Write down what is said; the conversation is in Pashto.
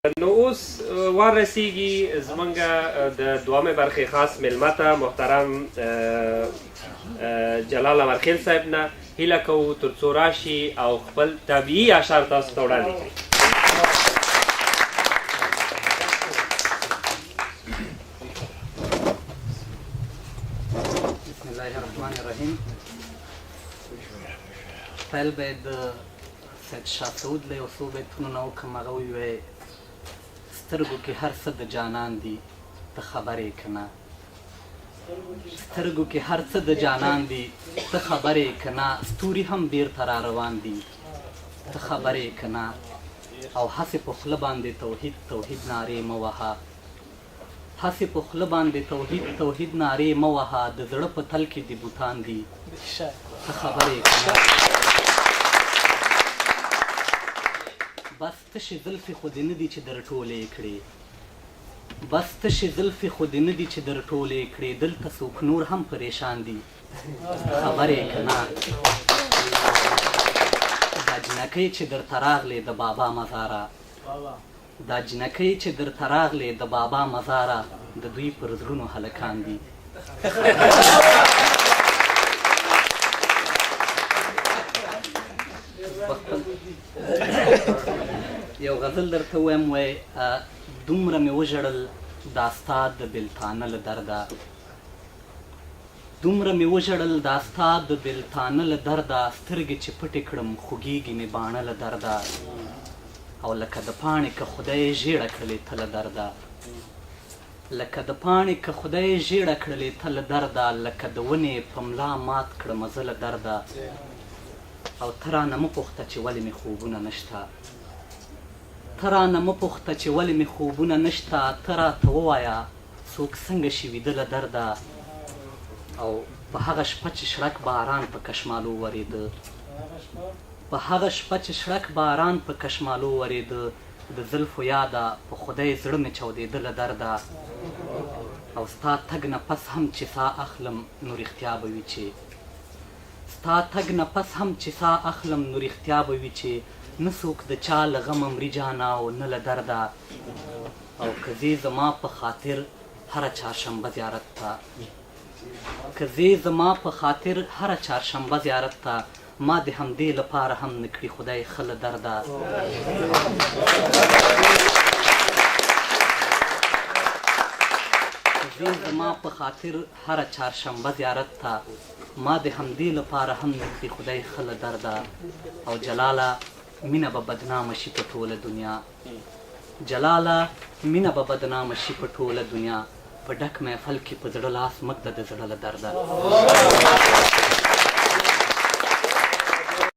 نو اوس وار رسیږي زمونږ د دوامې برخې خاص میلمه ته، محترم جلال امرخیل صاحب نه هیله کوو تر څو راشي او خپل طبیعي اشعار تاسو ته وړاندې کړي. بسم الله الرحمن الرحیم. پیل به د سید شاه سعود له یو څو بیتونو نه وکړم. هغه وویل: سترګو کې هر څه د جانان دي، ته خبر یې که نه؟ سترګو کې هر څه د جانان دي، ته خبر یې که نه؟ ستوري هم بیرته را روان دي، ته خبر یې که نه؟ او هسې په خوله باندې توحید توحید نارې مه وهه، هسې په خوله باندې توحید توحید نارې مه وهه، د زړه په تل کې دې بوتان دي، ته خبر یې که نه؟ بس تشې زلفې خو دې نه دي چې در ټولې یې کړې، بس تشې زلفې خو دې نه دي چې در ټولې یې کړې، دلته څوک نور هم پریشان دي، ته خبر یې که نه؟ دا جینکۍ چې درته راغلې د بابا مزاره، دا جینکۍ چې درته راغلې د بابا مزاره، د دوی پر زړونو هلکان دي. یو غزل درته ووایم. وای دومره مې وژړل دا ستا د بېلتانه له درده، دومره مې وژړل دا ستا د بېلتانه له درده، سترګې چې پټې کړم خوږېږي مې باڼه له درده، او لکه د پاڼې که خدای ژېړه کړلې ته له درده، لکه د پاڼې که خدای ژېړه کړلې ته له درده، لکه د ونې په ملا مات کړمه زه له درده. او ته رانه مه پوښته چې ولې مې خوبونه نشته، ته رانه مه پوښته چې ولې مې خوبونه نشته، ته راته ووایه څوک څنګه شي ویده له درده. او په هغه شپه چې شړک باران په کشمالو ورېده، په هغه شپه چې شړک باران په کشمالو ورېده، د زلفو یاده په خدای زړه مې چاودېده له درده. او ستا تګ نه پس هم چې سا اخلم نو رښتیا به وي چې، ستا تګ نه پس هم چې سا اخلم نو رښتیا به وي چې، نه څوک د چا له غمه مري جانه او نه له درده. او که ځې زما په خاطر هره چارشنبه زیارت ته، که ځې زما په خاطر هره چارشنبه زیارت ته، ما د همدې لپاره هم نه کړي خدای ښه له درده. که ځې زما په خاطر هره چارشنبه زیارت ته، ما د همدې لپاره هم نه کړي خدای ښه له درده. او جلاله مینه به بدنامه شي په ټوله دنیا، جلاله مینه به بدنامه شي په ټوله دنیا، په ډک محفل کې په زړه لاس مه ږده د زړه له درده.